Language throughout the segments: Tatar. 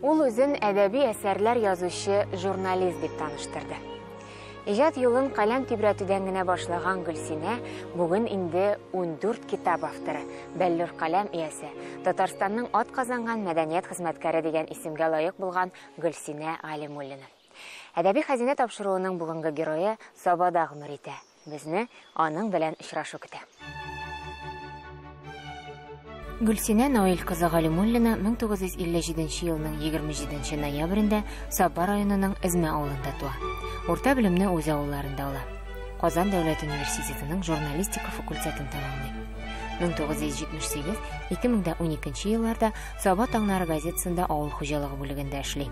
Ул үзен әдәби әсәрләр язучы журналист дип таныштырды. Иҗат юлын каләм тибрәтүдән генә башлаган Гөлсинә бүген инде 14 китап авторы, бәллүр каләм иясе, Татарстанның атказанган мәдәният хезмәткәре дигән исемгә лаек булган Гөлсинә Галимуллина. Әдәби хәзинә тапшыруының бүгенге герое Сабада гомер итә. Безне аның белән очрашу көтә. Гөлсинә Наил кызы Галимуллина 1957 елның 27 ноябрендә Саба районының Эзмә авылында туа. Урта белемне үз авылларында ала. Казан дәүләт университетының журналистика факультетын тәмамлый. 1978-2012 елларда Саба таңнары газетасында авыл хуҗалыгы бүлегендә эшли.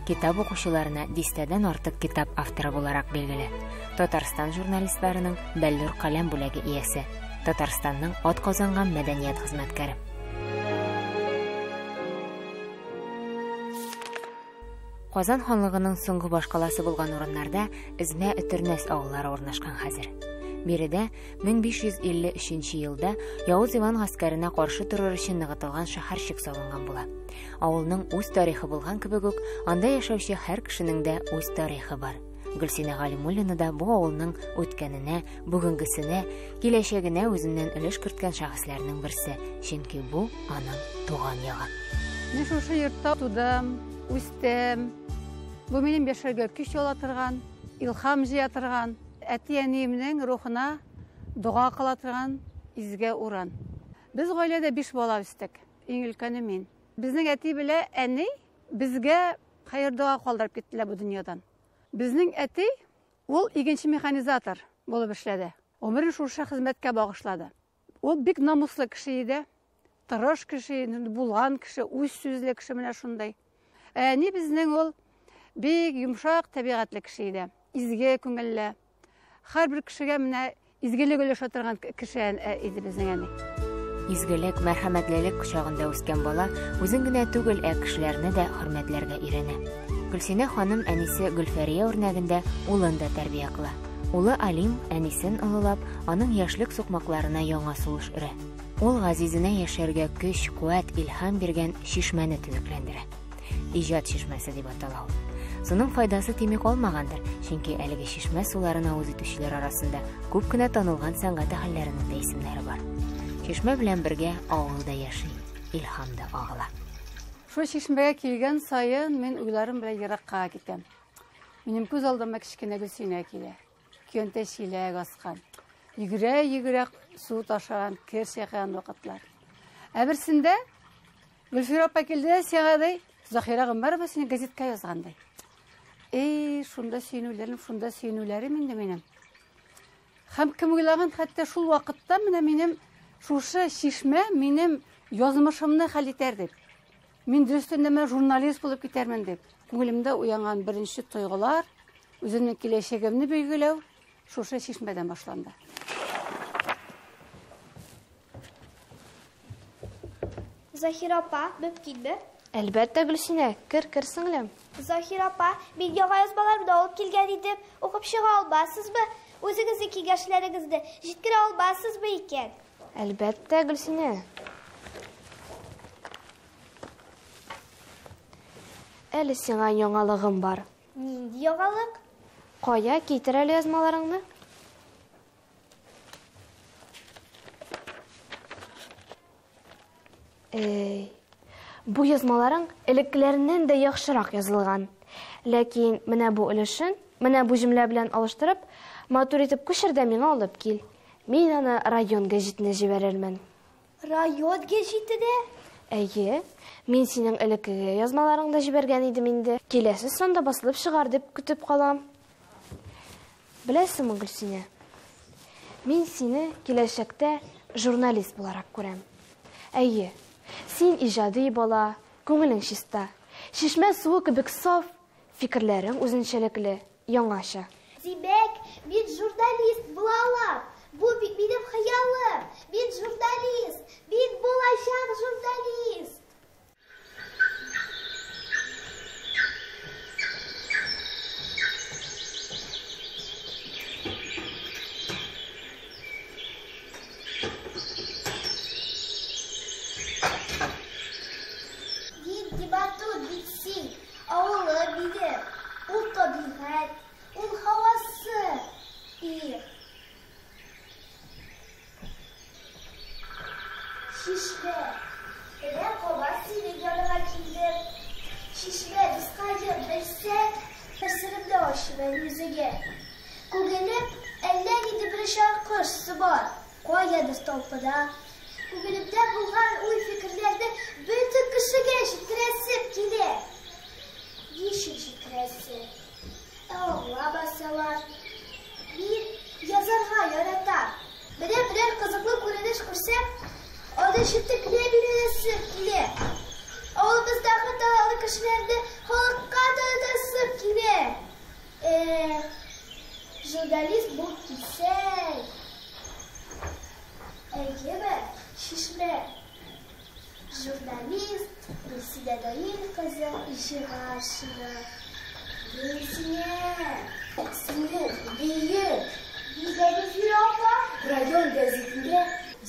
Китап укучыларына дистәдән артык китап авторы буларак билгеле. Татарстан журналистларының Бәллүр каләм бүләге иясе. Татарстанның атказанган мәдәният хезмәткәре. Казан ханлыгының соңгы башкаласы булган урыннарда Эзмә Өтернәс авыллары урнашкан хәзер. Биредә 1553 елда Явыз Иван гаскәренә каршы торыр өчен ныгытылган шәһәрчек салынган була. Авылның үз тарихы булган кебек үк, анда яшәүче һәр кешенең дә үз тарихы бар. Гөлсинә Галимуллина да бу авылның үткәненә, бүгенгесенә, киләчәгенә үзеннән өлеш керткән шәхесләрнең берсе, чөнки бу аның туган ягы. Мин шушы йортта тудым, үстем. Бу минем яшәргә көч ала торган, илһам җыя торган, әти-әниемнең рухына дога кыла торган изге урын. Без гаиләдә 5 бала үстек. Иң өлкәне мин. Безнең әти белән әни безгә хәер-дога калдырып киттеләр бу дөньядан. Безнең әти ул игенче механизатор булып эшләде. Гомерен шушы хезмәткә багышлады. Ул бик намуслы кеше иде, тырыш кеше, булган кеше, үз сүзле кеше менә шундай. Ә әни безнең ул бик йомшак табигатьле кеше иде, изге күңелле. Һәрбер кешегә менә изгелек өләшә торган кеше иде безнең әни. Изгелек, мәрхәмәтлелек кочагында үскән бала үзен генә түгел, ә кешеләрне дә хөрмәтләргә өйрәнә. Гөлсинә ханым әнисе Гөлфәрия үрнәгендә улын да тәрбия кыла. Улы Алим әнисен олылап, аның яшьлек сукмакларына яңа сулыш өрә. Ул газизенә яшәргә көч, куәт, илһам биргән чишмәне төзекләндерә. Иҗат чишмәсе дип атала ул. Суның файдасы тими калмагандыр, чөнки әлеге чишмә суларын авыз итүчеләр арасында күп кенә танылган сәнгать әһелләренең дә исемнәре бар. Чишмә белән бергә авыл да яши, илһам да агыла. Шул чишмәгә килгән саен мин уйларым белән еракка китәм. Минем күз алдыма кечкенә Гөлсинә килә. Көянтә чиләк аскан. Йөгерә-йөгерә су ташыган, кер чайкаган вакытлар. Ә берсендә Гөлфирә апа килде дә сиңа ди, Заһирә Гомәрова сине газетка язган ди. Эй, шунда сөенүләрем, шунда сөенүләрем инде минем. Һәм кем уйлаган, хәтта шул вакытта менә минем шушы чишмә минем язмышымны хәл итәр дип. Мин дөрестән дә менә журналист булып китәрмен дип. Күңелемдә уянган беренче тойгылар, үземнең киләчәгемне билгеләү шушы чишмәдән башланды. Заһир апа, мөмкинме? Әлбәттә, Гөлсинә, кер, кер сеңлем. Заһир апа, мин яңа язмаларымны алып килгән идем. Укып чыга алмассызмы? Үзегезнең киңәшләрегезне җиткерә алмассызмы икән? Әлбәттә, Гөлсинә. Әле сиңа яңалыгым бар. Нинди яңалык? Кая китер әле язмаларыңны? Эй, бу язмаларың элеккеләреннән дә яхшырак язылган. Ләкин менә бу өлешен, менә бу җөмлә белән алыштырып, матур итеп күчер дә миңа алып кил. Мин аны район гәҗитенә җибәрермен. Район гәҗитенә? Әйе, мин синең элеккеге язмаларыңды җибәргән идем инде. Киләсе санда басылып чыгар дип көтеп калам. Беләсеңме, Гөлсинә, мин сине киләчәктә журналист буларак күрәм. Әйе, син иҗади бала, күңелең чиста. Чишмә суы кебек саф, фикерләрең үзенчәлекле, яңача. Димәк, мин журналист була алам. Бу бит минем хыялым. Мин журналист. Мин булачак журналист. Нинди матур бит син. Чишмә, менә кабат синең яныңа килдем. Чишмә, дускаем, белсәң, бер серемне ачыйм әле үзеңә. Күңелем әллә нинди бер очар кош сыман, каядыр талпына. Күңелемдә булган уй-фикерләрне бөтен кешегә җиткерәсем килә. Ничек җиткерәсе? Ә аңламасалар? Мин язарга яратам. Менә берәр кызыклы күренеш күрсәм, аны җентекләп өйрәнәсем килә. Авылыбыздагы талантлы кешеләрне халыкка танытасым килә. Эх, журналист булып китсәң! Әйеме, Чишмә? Журналист Гөлсинә Наил кызы Җиһаншина. Гөлсинә! Синең бөек! Нигә Гөлфирә апа? Район гәзитендә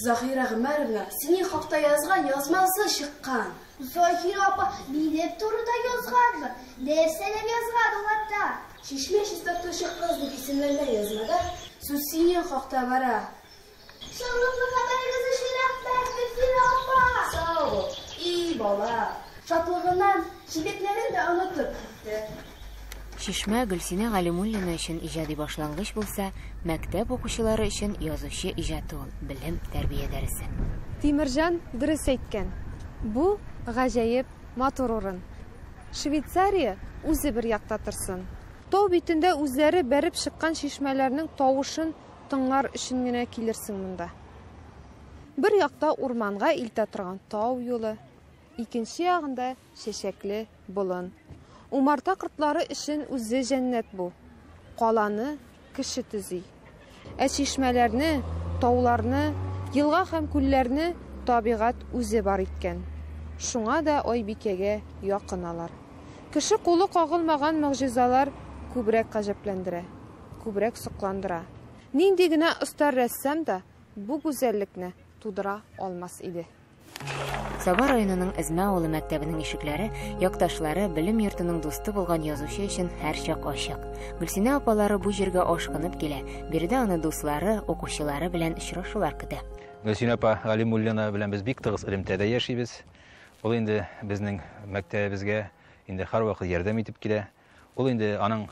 Заһирә Гомәровна синең хакта язган язмасы чыккан. Заһирә апа минем турыда язганмы? Нәрсәләр язган ул анда? Чишмә чистартучы кыз дип исемләнгән язмада сүз синең хакта бара. Шатлыклы хәбәрегез өчен рәхмәт, Гөлфирә апа! Сау бул, и бала. Шатлыгыннан чиләкләрен дә онытып китте. Чишмә Гөлсинә Галимуллина өчен иҗади башлангыч булса, мәктәп укучылары өчен язучы иҗаты ул, белем, тәрбия дәресе. Тимерҗан дөрес әйткән. Бу, гаҗәеп матур урын. Швейцария үзе бер якта торсын. Тау битендә үзләре бәреп чыккан чишмәләрнең тавышын тыңлар өчен генә килерсең монда. Бер якта урманга илтә торган тау юлы, икенче ягында чәчәкле болын. Умарта кортлары өчен үзе җәннәт бу. Каланы кеше төзи. Ә чишмәләрне, тауларны, елга һәм күлләрне табигать үзе бар иткән. Шуңа да Айбикәгә якын алар. Кеше кулы кагылмаган могҗизалар күбрәк гаҗәпләндерә, күбрәк сокландыра. Нинди генә оста рәссам да бу гүзәллекне тудыра алмас иде. Саба районының Эзмә авылы мәктәбенең ишекләре якташлары, белем йортының дусты булган язучы өчен һәрчак ачык. Гөлсинә апалары бу җиргә ашкынып килә. Биредә аны дуслары, укучылары белән очрашулар көтә. Гөлсинә апа Галимуллина белән без бик тыгыз элемтәдә яшибез. Ул инде безнең мәктәбебезгә инде һәрвакыт ярдәм итеп килә. Ул инде аның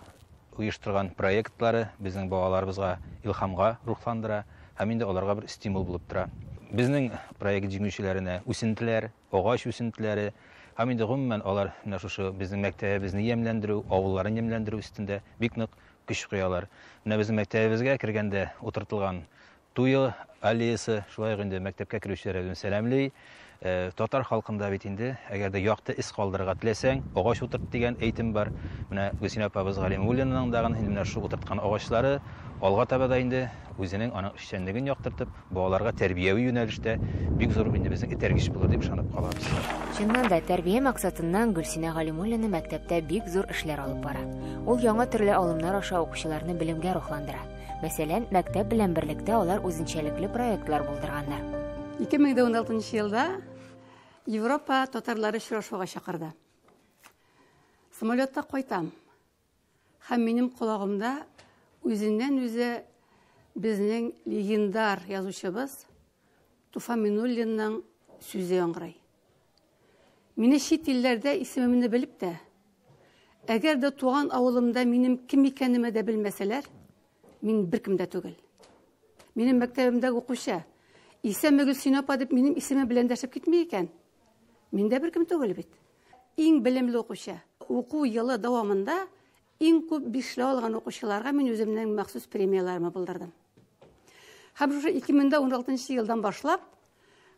оештырган проектлары безнең балаларыбызга илһамга рухландыра һәм инде аларга бер стимул булып тора. Безнең проект җиңүчеләренә үсентеләр, агач үсентеләре һәм инде гомумән алар менә шушы безнең мәктәбебезне ямьләндерү, авылларын ямьләндерү өстендә бик нык көч куялар. Менә безнең мәктәбебезгә кергәндә утыртылган Туе аллеясы шулай ук инде мәктәпкә керүчеләр үзен сәламли. Татар халкында бит инде, әгәр дә якты эз калдырырга теләсәң, агач утырт дигән әйтем бар. Менә Гөлсинә апабыз Галимуллинаның дагын инде менә шул утырткан агачлары алга таба да инде үзенең аның эшчәнлеген яктыртып, балаларга тәрбияви юнәлештә бик зур инде безнең этәргеч булыр дип ышанып калабыз. Чыннан да, тәрбия максатыннан Гөлсинә Галимуллина мәктәптә бик зур эшләр алып бара. Ул яңа төрле алымнар аша укучыларны белемгә рухландыра. Мәсәлән, мәктәп белән берлектә алар үзенчәлекле проектлар булдырганнар. 2016 елда Европа татарлары очрашуга чакырды. Самолетта кайтам. Һәм минем колагымда үзеннән-үзе безнең легендар язучыбыз Туфан Минуллинның сүзе яңгырый. Мине чит илләрдә исемемне белеп тә, әгәр дә туган авылымда минем кем икәнемне дә белмәсәләр, мин беркем дә түгел. Минем мәктәбемдәге укучы, Исәнме Гөлсинә апа дип минем исемем белән дәшеп китми икән, мин дә беркем түгел бит. Иң белемле укучы. Уку елы дәвамында иң күп бишле алган укучыларга мин үземнең махсус премияләремне булдырдым. Һәм шушы 2016 елдан башлап,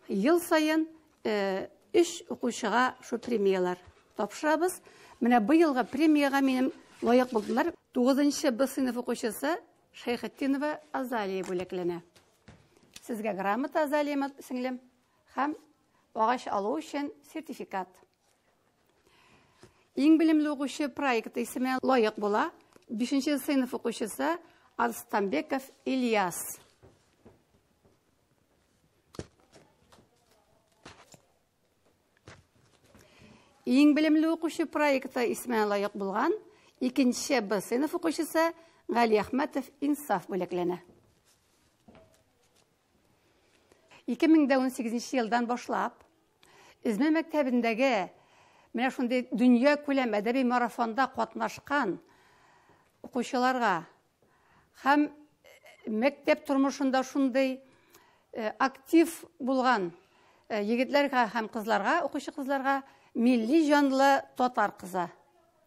ел саен өч укучыга шу премияләр тапшырабыз. Менә быелгы премиягә минем лаек булдылар. 9 Б сыйныф укучысы Шәйхетдинова Азалия бүләкләнә. Сезгә грамота, Азалия сеңлем, һәм агач алу өчен сертификат. Иң белемле укучы проекты исеменә лаек була 5 сыйныф укучысы Арстанбеков Ильяс. Иң белемле укучы проекты исеменә лаек булган 2 Б сыйныф укучысы Галиәхмәтов Инсаф бүләкләнә. 2018 елдан башлап Эзмә мәктәбендәге менә шундый дөнья күләм әдәби марафонда катнашкан укучыларга һәм мәктәп тормышында шундый актив булган егетләргә һәм кызларга, укучы кызларга милли җанлы татар кызы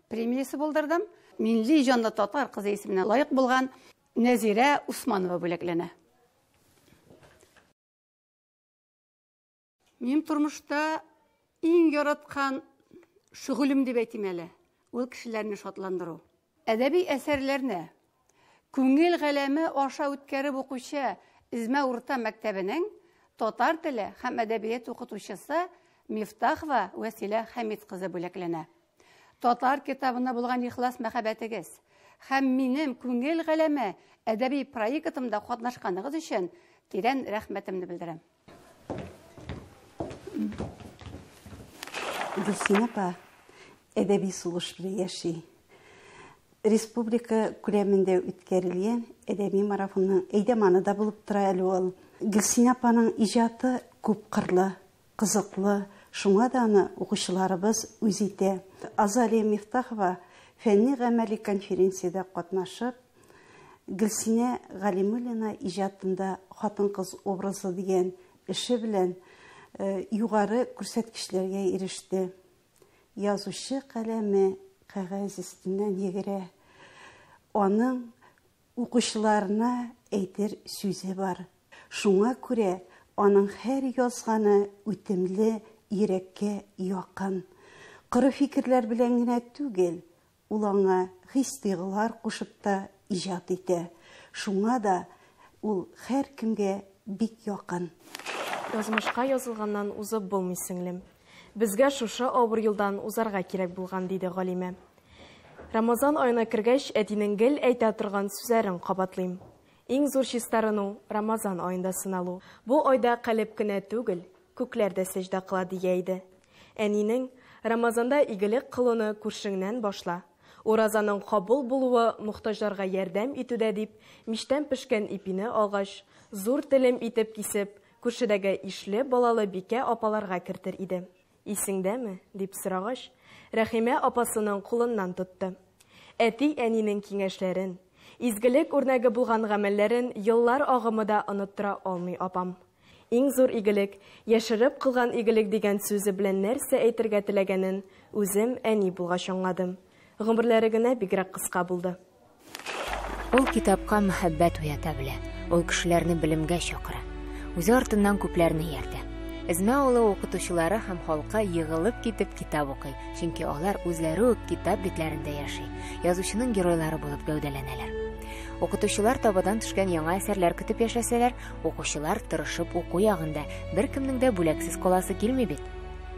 премиясе булдырдым. Милли җанлы татар кызы исеменә лаек булган Нәзирә Усманова бүләкләнә. Минем тормышта иң яраткан шөгылем дип әйтим әле, ул кешеләрне шатландыру. Әдәби әсәрләрне күңел галәме аша үткәреп укучы Эзмә урта мәктәбенең татар теле һәм әдәбият укытучысы Мифтахова Вәсилә Хәмит кызы бүләкләнә. Татар китабына булган ихлас мәхәббәтегез һәм минем күңел галәме әдәби проектымда катнашканыгыз өчен тирән рәхмәтемне белдерәм. Гөлсинә апа әдәби сулыш белән яши. Республика күләмендә үткәрелгән әдәби марафонның әйдәманы да булып тора әле ул. Гөлсинә апаның иҗаты күпкырлы, кызыклы, шуңа да аны укучыларыбыз үз итә. Азалия Мифтахова фәнни-гамәли конференциядә катнашып, Гөлсинә Галимуллина иҗатында хатын-кыз образы дигән эше белән югары күрсәткечләргә иреште. Язучы каләме кәгазь өстеннән йөгерә. Аның укучыларына әйтер сүзе бар. Шуңа күрә аның һәр язганы үтемле, йөрәккә якын. Коры фикерләр белән генә түгел, ул аңа хис-тойгылар кушып та иҗат итә. Шуңа да ул һәркемгә бик якын. Язмышка язылганнан узып булмый, сеңлем. Безгә шушы авыр юлдан узарга кирәк булган, диде Галимә. Рамазан аена кергәч, әтинең гел әйтә торган сүзләрен кабатлыйм. Иң зур чистарыну, Рамазан аенда сыналу. Бу айда калеб кенә түгел, күкләр дә сәҗдә кыла, дия иде. Әнинең, Рамазанда игелек кылуны күршеңнән башла. Уразаның кабул булуы мохтаҗларга ярдәм итүдә, дип, мичтән пешкән ипине алгач, зур телем итеп кисеп, күршедәге ишле балалы бикә апаларга кертер иде. Исеңдәме? дип сорагач, Рәхимә апасының кулыннан тотты. Әти-әнинең киңәшләрен, изгелек үрнәге булган гамәлләрен еллар агымы да оныттыра алмый апам. Иң зур игелек, яшереп кылган игелек дигән сүзе белән нәрсә әйтергә теләгәнен үзем әни булгач аңладым. Гомерләре генә бигрәк кыска булды. Ул китапка мәхәббәт уята белә, ул кешеләрне белемгә чакыра. Үзе артыннан күпләрне ияртә. Эзмә авылы укытучылары һәм халкы егылып китеп китап укый, чөнки алар үзләре үк китап битләрендә яши, язучының геройлары булып гәүдәләнәләр. Укытучылар табадан төшкән яңа әсәрләр көтеп яшәсәләр, укучылар тырышып уку ягында, беркемнең дә бүләксез каласы килми бит.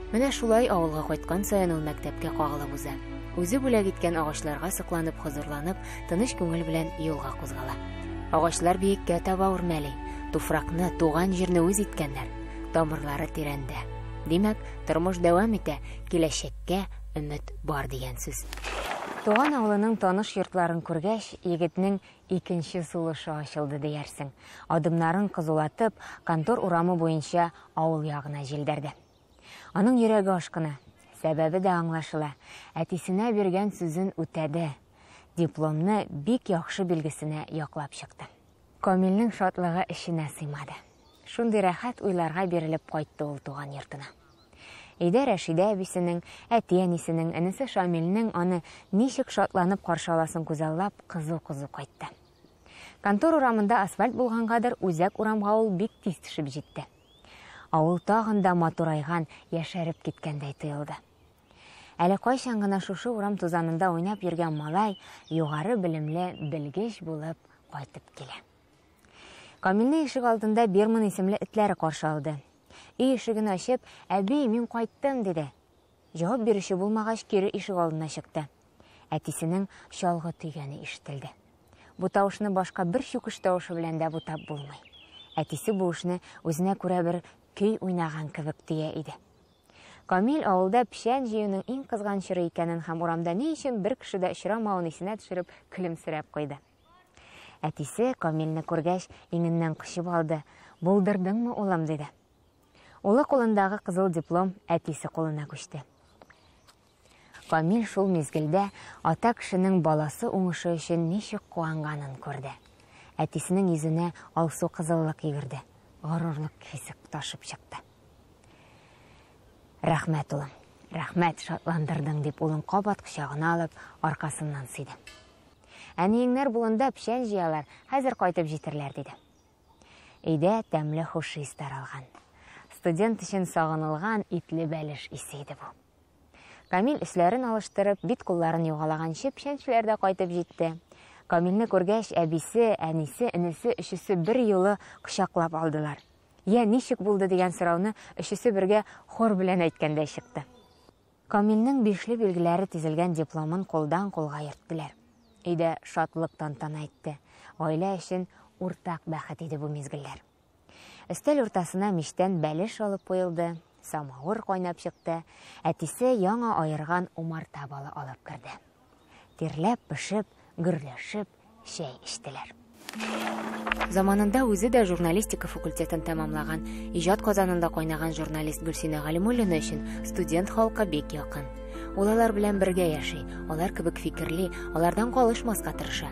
Менә шулай авылга кайткан саен ул мәктәпкә кагылып уза. Үзе бүләк иткән агачларга сокланып, хозурланып, тыныч күңел белән юлга кузгала. Агачлар биеккә таба үрмәли, туфракны, туган җирне үз иткәннәр. Тамырлары тирәндә. Димәк, тормыш дәвам итә, киләчәккә өмет бар дигән сүз. Туган авылының таныш йортларын күргәч, егетнең икенче сулышы ачылды диярсең. Адымнарын кызулатып, контор урамы буенча авыл ягына җилдерде. Аның йөрәге ашкына. Сәбәбе дә аңлашыла. Әтисенә биргән сүзен үтәде. Дипломны бик яхшы билгесенә яклап чыкты. Камилнең шатлыгы эченә сыймады. Шундый рәхәт уйларга бирелеп кайтты ул туган йортына. Өйдә Рәшидә әбисенең, әти-әнисенең, энесе Шамилнең аны ничек шатланып каршы аласын күзаллап, кызу-кызу кайтты. Контор урамында асфальт булгангадыр, үзәк урамга ул бик тиз төшеп җитте. Авыл тагын да матурайган, яшәреп киткәндәй тоелды. Әле кайчан гына шушы урам тузанында уйнап йөргән малай югары белемле белгеч булып кайтып килә. Камилне ишек алдында Берман исемле этләре каршы алды. Өй ишеген ачып, "Әби, мин кайттым", диде. Җавап бирүче булмагач, кире ишек алдына чыкты. Әтисенең чалгы төйгәне ишетелде. Бу тавышны башка бер чүкеш тавышы белән дә бутап булмый. Әтисе бу эшне үзенә күрә бер көй уйнаган кебек төя иде. Камил авылда печән җыюның иң кызган чоры икәнен һәм урамда ни өчен бер кеше дә очрамавын исенә төшереп көлемсерәп куйды. Әтисе Камилне күргәч, иңеннән кочып алды. Булдырдыңмы, улым, диде. Улы кулындагы кызыл диплом әтисе кулына күчте. Камил шул мизгелдә ата кешенең баласы уңышы өчен ничек куанганын күрде. Әтисенең йөзенә алсу кызыллык йөгерде, горурлык хисе ташып чыкты. Рәхмәт, улым, рәхмәт, шатландырдың, дип улын кабат кочагына алып, аркасыннан сөйде. Әниеңнәр болында печән җыялар, хәзер кайтып җитерләр, диде. Өйдә тәмле хуш ис таралган. Студент өчен сагынылган итле бәлеш исе иде бу. Камил өсләрен алыштырып, бит-кулларын югалаганчы печәнчеләр дә кайтып җитте. Камилне күргәч, әбисе, әнисе, энесе өчесе бер юлы кочаклап алдылар. Я, ничек булды дигән сорауны өчесе бергә хор белән әйткәндәй чыкты. Камилнең бишле билгеләре тезелгән дипломын кулдан кулга йөрттеләр. Өйдә шатлык тантана итте. Гаилә өчен уртак бәхет иде бу мизгелләр. Өстәл уртасына мичтән бәлеш алып куелды, самавыр кайнап чыкты, әтисе яңа аерган умарта балы алып керде. Тирләп, пешеп, гөрләшеп чәй эчтеләр. Заманында үзе дә журналистика факультетын тәмамлаган, иҗат казанында кайнаган журналист Гөлсинә Галимуллина өчен студент халкы бик якын. Ул алар белән бергә яши, алар кебек фикерли, алардан калышмаска тырыша.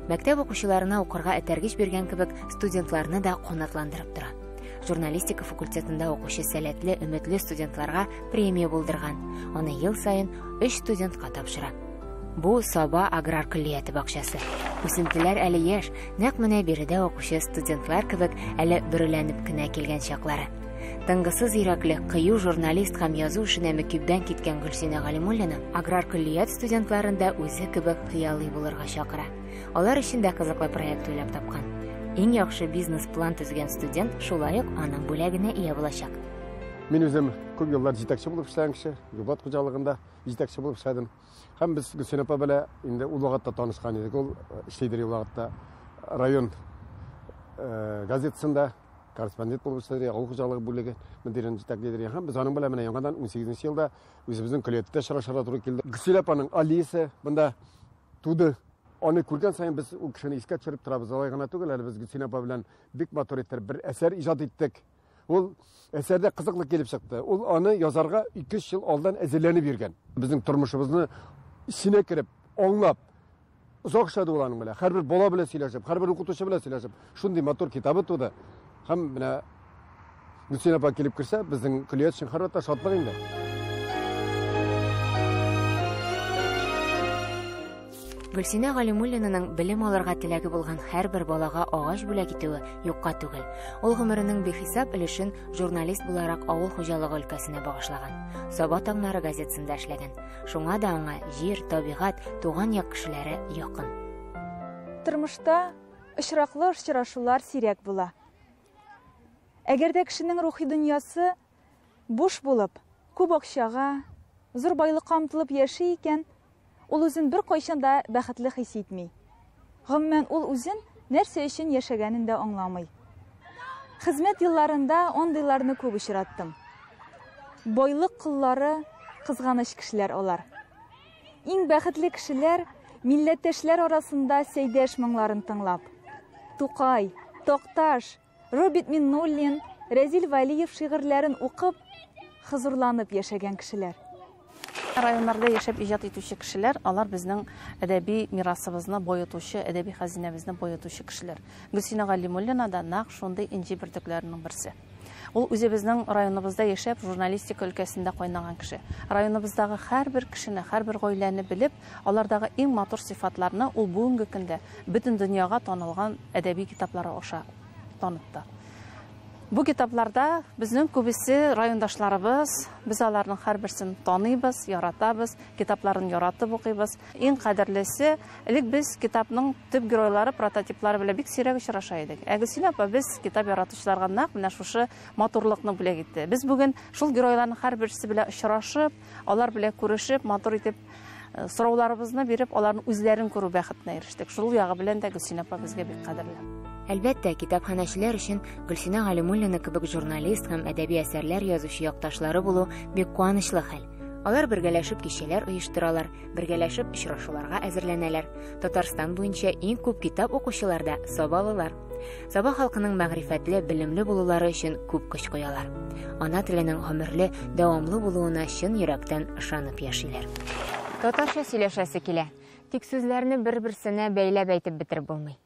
Мәктәп укучыларына укырга этәргеч биргән кебек, студентларны да канатландырып тора. Журналистика факультетында укучы сәләтле, өметле студентларга премия булдырган. Аны ел саен 3 студентка тапшыра. Бу Саба аграр көллияте бакчасы. Үсентеләр әле яшь, нәкъ менә биредә укучы студентлар кебек әле бөреләнеп кенә килгән чаклары. Тынгысыз йөрәкле, кыю журналист һәм язу эшенә мөкиббән киткән Гөлсинә Галимуллина аграр көллият студентларын да үзе кебек хыялый булырга чакыра. Алар өчен дә кызыклы проект уйлап тапкан. Иң яхшы бизнес-план төзегән студент шулай ук аның бүләгенә ия булачак. Мин үзем күп еллар җитәкче булып эшләгән кеше, Юбат хуҗалыгында җитәкче булып эшләдем. Һәм без Гөлсинә апа белән инде ул вакытта танышкан идек. Ул эшлидер ул вакытта район газетасында корреспондент булып эшләде, авыл хуҗалыгы бүлеге мөдирен җитәклидер. Һәм без аның белән менә яңадан 18 елда үзебезнең көллияттә очрашырга туры килде. Гөлсинә апаның Алиса монда туды. Аны күргән саен без ул кешене искә төшереп торабыз. Алай гына түгел, әле без Гөлсинә апа белән бик матур итеп бер әсәр иҗат иттек. Ул әсәрдә кызыклы килеп чыкты. Ул аны язарга 2-3 ел алдан әзерләнеп йөргән. Безнең тормышыбызны эченә кереп, аңлап, озак эшләде ул аның белән. Һәрбер бала белән сөйләшеп, һәрбер укытучы белән сөйләшеп, шундый матур китабы туды. Һәм менә Гөлсинә апа килеп керсә, безнең көллият өчен һәрвакытта шатлык инде. Гөлсинә Галимуллинаның белем алырга теләге булган һәрбер балага агач бүләк итүе юкка түгел. Ул гомеренең бихисап өлешен журналист буларак авыл хуҗалыгы өлкәсенә багышлаган. Саба таңнары газетасында эшләгән. Шуңа да аңа җир, табигать, туган як кешеләре якын. Тормышта очраклы очрашулар сирәк була. Әгәр дә кешенең рухи дөньясы буш булып, күп акчага, зур байлыкка омтылып яши икән, ул үзен бер кайчан да бәхетле хис итми. Гомумән, ул үзен нәрсә өчен яшәгәнен дә аңламый. Хезмәт елларында андыйларны күп очраттым. Байлык коллары, кызганыч кешеләр алар. Иң бәхетле кешеләр милләттәшләр арасында Сәйдәш моңларын тыңлап, Тукай, Такташ, Роберт Миннуллин, Рәзил Вәлиев шигырьләрен укып, хозурланып яшәгән кешеләр. Районнарда яшәп иҗат итүче кешеләр, алар безнең әдәби мирасыбызны баетучы, әдәби хәзинәбезне баетучы кешеләр. Гөлсинә Галимуллина да нәкъ шундый энҗе бөртекләренең берсе. Ул үзебезнең районыбызда яшәп, журналистика өлкәсендә кайнаган кеше. Районыбыздагы һәрбер кешене, һәрбер гаиләне белеп, алардагы иң матур сыйфатларны ул бүгенге көндә бөтен дөньяга танылган әдәби китаплары аша танытты. Бу китапларда безнең күбесе райондашларыбыз, без аларның һәрберсен таныйбыз, яратабыз, китапларын яратып укыйбыз. Иң кадерлесе, элек без китапның төп геройлары, прототиплары белән бик сирәк очраша идек. Ә Гөлсинә апа без китап яратучыларга нәкъ менә шушы матурлыкны бүләк итте. Без бүген шул геройларның һәрберсе белән очрашып, алар белән күрешеп, матур итеп сорауларыбызны биреп, аларның үзләрен күрү бәхетенә ирештек. Шул ягы белән дә Гөлсинә апа безгә бик кадерле. Әлбәттә, китапханәчеләр өчен Гөлсинә Галимуллина кебек журналист һәм әдәби әсәрләр язучы якташлары булу бик куанычлы хәл. Алар бергәләшеп кичәләр оештыралар, бергәләшеп очрашуларга әзерләнәләр. Татарстан буенча иң күп китап укучылар да сабалылар. Саба халкының мәгърифәтле, белемле булулары өчен күп көч куялар. Ана теленең гомерле, дәвамлы булуына чын йөрәктән ышанып яшиләр. Татарча сөйләшәсе килә, тик сүзләрне бер-берсенә бәйләп әйтеп бетереп булмый.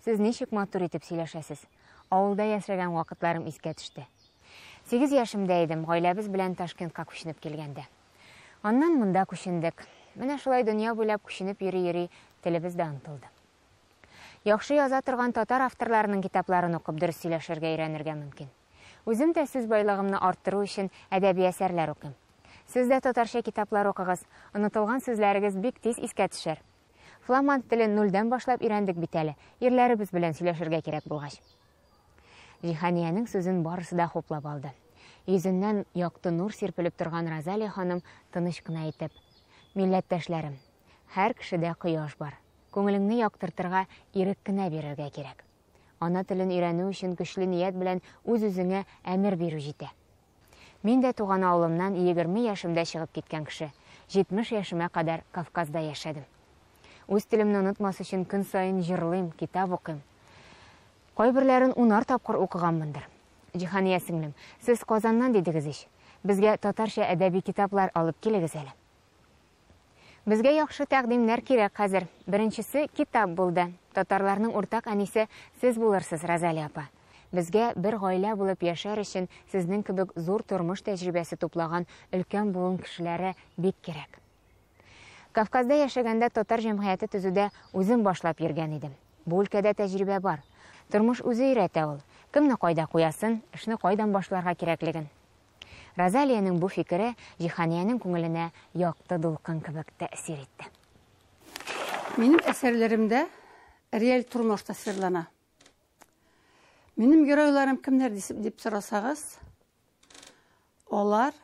Сез ничек матур итеп сөйләшәсез. Авылда яшәгән вакытларым искә төште. Сигез яшемдә идем, гаиләбез белән Ташкентка күченеп килгәндә. Аннан монда күчендек. Менә шулай дөнья буйлап күченеп йөри-йөри телебез дә онытылды. Яхшы яза торган татар авторларының китапларын укып дөрес сөйләшергә өйрәнергә мөмкин. Үзем дә сүз байлыгымны арттыру өчен әдәби әсәрләр укыйм. Сез дә татарча китаплар укыгыз, онытылган сүзләрегез бик тиз искә төшәр. Фламанд телен нульдән башлап өйрәндек бит әле, ирләребез белән сөйләшергә кирәк булгач. Җиһаниянең сүзен барысы да хуплап алды. Йөзеннән якты нур сирпелеп торган Розалия ханым тыныч кына итеп, Милләттәшләрем, һәр кешедә кояш бар. Күңелеңне яктыртырга ирек кенә бирергә кирәк. Ана телен өйрәнү өчен көчле ният белән үз-үзеңә әмер бирү җитә. Мин дә туган авылымнан 20 яшемдә чыгып киткән кеше. 70 яшемә кадәр Кавказда яшәдем. Үз телемне онытмас өчен көн саен җырлыйм, китап укыйм. Кайберләрен унар тапкыр укыганмындыр. Җиһания сеңлем, сез Казаннан дидегез ич. Безгә татарча әдәби китаплар алып килегез әле. Безгә яхшы тәкъдимнәр кирәк хәзер. Беренчесе китап булды. Татарларның уртак әнисе сез булырсыз, Розалия апа. Безгә бер гаилә булып яшәр өчен сезнең кебек зур тормыш тәҗрибәсе туплаган өлкән буын кешеләре бик кирәк. Кавказда яшәгәндә татар җәмгыяте төзүдә үзем башлап йөргән идем. Бу өлкәдә тәҗрибә бар. Тормыш үзе өйрәтә ул. Кемне кайда куясын, эшне кайдан башларга кирәклеген. Розалиянең бу фикере Җиһаниянең күңеленә якты дулкын кебек тәэсир итте. Минем әсәрләремдә реаль тормыш тасвирлана. Минем геройларым кемнәр дип сорасагыз, алар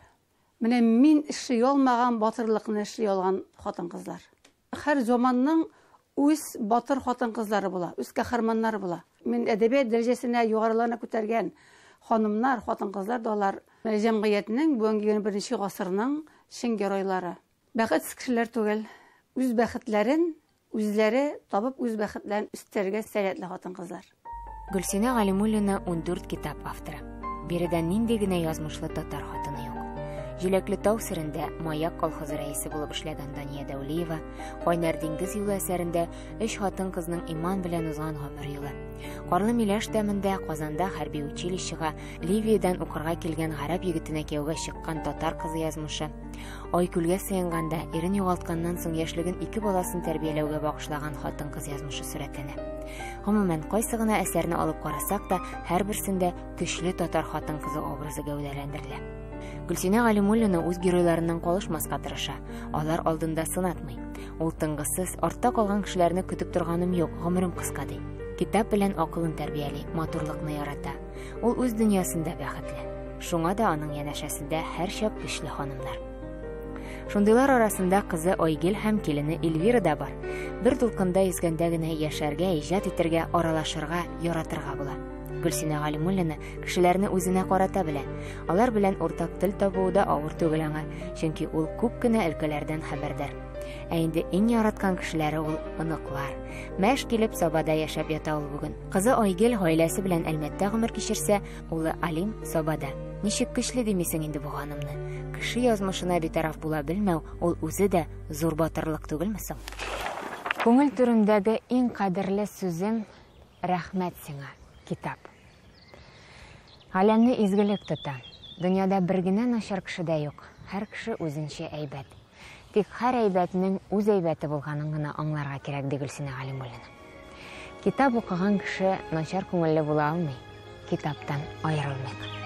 менә мин эшли алмаган батырлыкны эшли алган хатын-кызлар. Һәр заманның үз батыр хатын-кызлары була, үз каһарманнары була. Мин әдәбият дәрәҗәсенә югарыларына күтәргән ханымнар, хатын-кызлар да алар җәмгыятьнең бүгенге 21 гасырның чын геройлары. Бәхетсез кешеләр түгел, үз бәхетләрен үзләре табып, үз бәхетләрен үстерергә сәләтле хатын-кызлар. Гөлсинә Галимуллина 14 китап авторы. Биредә нинди генә язмышлы татар хатыны юк. Җиләкле тау серендә Маяк колхозы рәисе булып эшләгән Дания Дәүлиева, Кайнар диңгез юлы әсәрендә өч хатын-кызның иман белән узган гомер юлы. Карлы миләш тәмендә Казанда хәрби училищега Ливиядән укырга килгән гарәп егетенә кияүгә чыккан татар кызы язмышы. Айкүлгә сыенганда, ирен югалтканнан соң яшьлеген ике баласын тәрбияләүгә багышлаган хатын-кыз язмышы сурәтләнә. Гомумән, кайсы гына әсәрне алып карасак та, һәрберсендә көчле татар хатын-кызы образы гәүдәләндерелә. Гөлсинә Галимуллина үз геройларыннан калышмаска тырыша, алар алдында сынатмый. Ул тынгысыз, артта калган кешеләрне көтеп торганым юк, гомерем кыска ди. Китап белән акылын тәрбияли, матурлыкны ярата. Ул үз дөньясында бәхетле. Шуңа да аның янәшәсендә һәрчак көчле ханымнар. Шундыйлар арасында кызы Айгөл һәм килене Эльвира да бар. Бер дулкында йөзгәндә генә яшәргә, иҗат итәргә, аралашырга, яратырга була. Гөлсинә Галимуллина кешеләрне үзенә карата белә. Алар белән уртак тел табуы да авыр түгел аңа, чөнки ул күп кенә өлкәләрдән хәбәрдар. Ә инде иң яраткан кешеләре ул оныклар. Мәш килеп Сабада яшәп ята ул бүген. Кызы Айгөл гаиләсе белән Әлмәттә гомер кичерсә, улы Алим Сабада. Ничек көчле димисең инде бу ханымны. Кеше язмышына битараф була белмәү ул үзе дә зур батырлык түгелме соң? Күңел түремдәге иң кадерле сүзем рәхмәт сиңа, китап. Галәмне изгелек тота. Дөньяда бер генә начар кеше дә юк. Һәр кеше үзенчә әйбәт. Тик һәр әйбәтнең үз әйбәте булганын гына аңларга кирәк, ди Гөлсинә Галимуллина. Китап укыган кеше начар күңелле була алмый. Китаптан аерылмыйк.